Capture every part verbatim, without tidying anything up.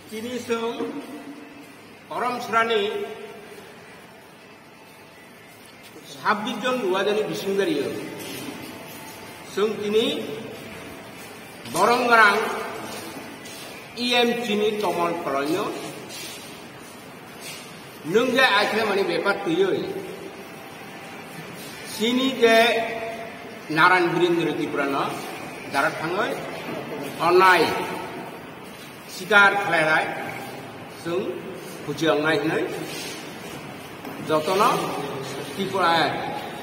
Tini chwng Korom Srani sabbish jon ruwajani bising dario. Chwng tini borong gwnang E M chini Tomol Koloino nwng je aikhe mani bepar twiwi chini je Naran Birendra Tripurano dara thangwi onai sikar khlairai chwng khuchi wngnai hwnwi jotono Tripura,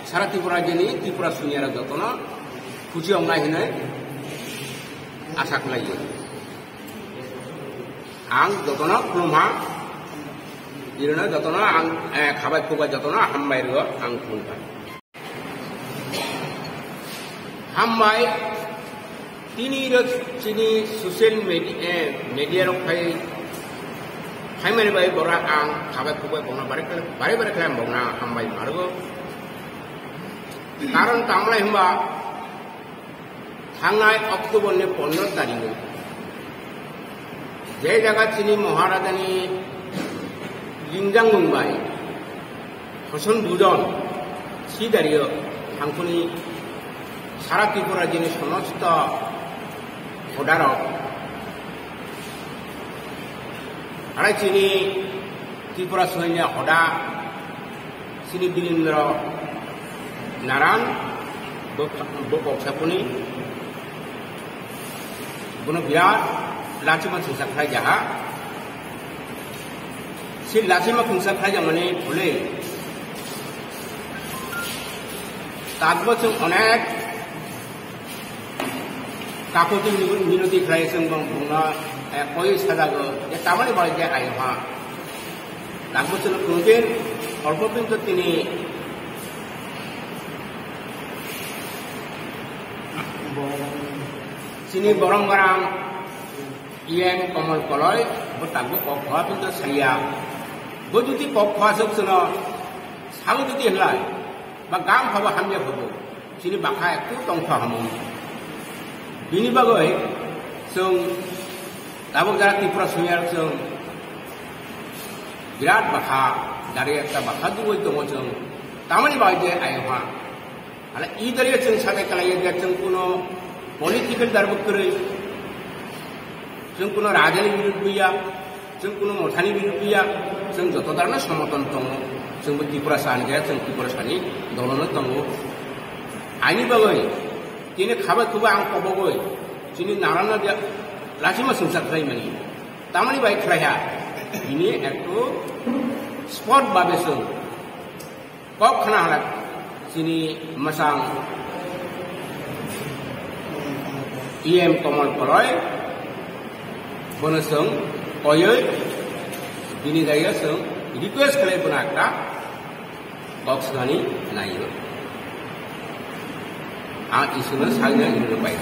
sara Tripura jeni Tripura suniara jotono khuchi wngnai hwnwi asa khlaio. Ang jotono khulumha, irwino jotono ang, eh, khabai khubai jotono hambai rwo ang khulumkha. Hambai, tini rok chini social media, eh, media rok phai, phaimani bai bora ang khabai khubai bongna bare khle, bare bare khle ang bongna hambai margo. Karon tamlai himba, thangnai October ni pondro tarikh o je jaga chini Maharajani lingjang mungbai Hoson bujon si dario thangkuni sara Tripura jini somosto hodarok arai chini Tripura sonya hoda chini Birendra Naran bo, bo kok sapuni bono birat lachima singsa khlai jaha. Si lachima khungsa khlai jangmani bwlwi takbo chwng onek kakuti minoti khlai chwng bong bongno, eh, koi sajago je tamani bai je ayo ha. Takbo chwng khungtin olpo pinto tini chini borong barang E M Komol Koloi, bo takbo kok khwa tongkha saya. Bo jodi kok khwa sok sono, sao jodi hlai, ba gam phabo hamya phabo, chini bakha ektu tongkha hamo. Bini bagoi, chwng tabuk jara Tripura suyar chwng birat bakha, dari ekta bakha dugoi tongo chwng. Tamani bai je ayo ha. Hala idari chwng sakai kalai ya chwng kuno political darbo kwrwi, chwng kuno rajani birud buya, chwng kuno mothani birud buya, chwng joto darno somoton tongo, chwng bo Tripura sani kaya, chwng Tripura sani dolono tongo. Ani bagwi tini khabai khubai ang kobogoi chini narana dia lachima singsa khlai mani. Tamani bai khlai ha, ini ektu sport babe chwng kok khna halak chini masang E M Komol Koloi bono chwng koyoi bini daiya chwng request khlai bono ekta kok swnani naiyo. Ang isuna sagna ini pai.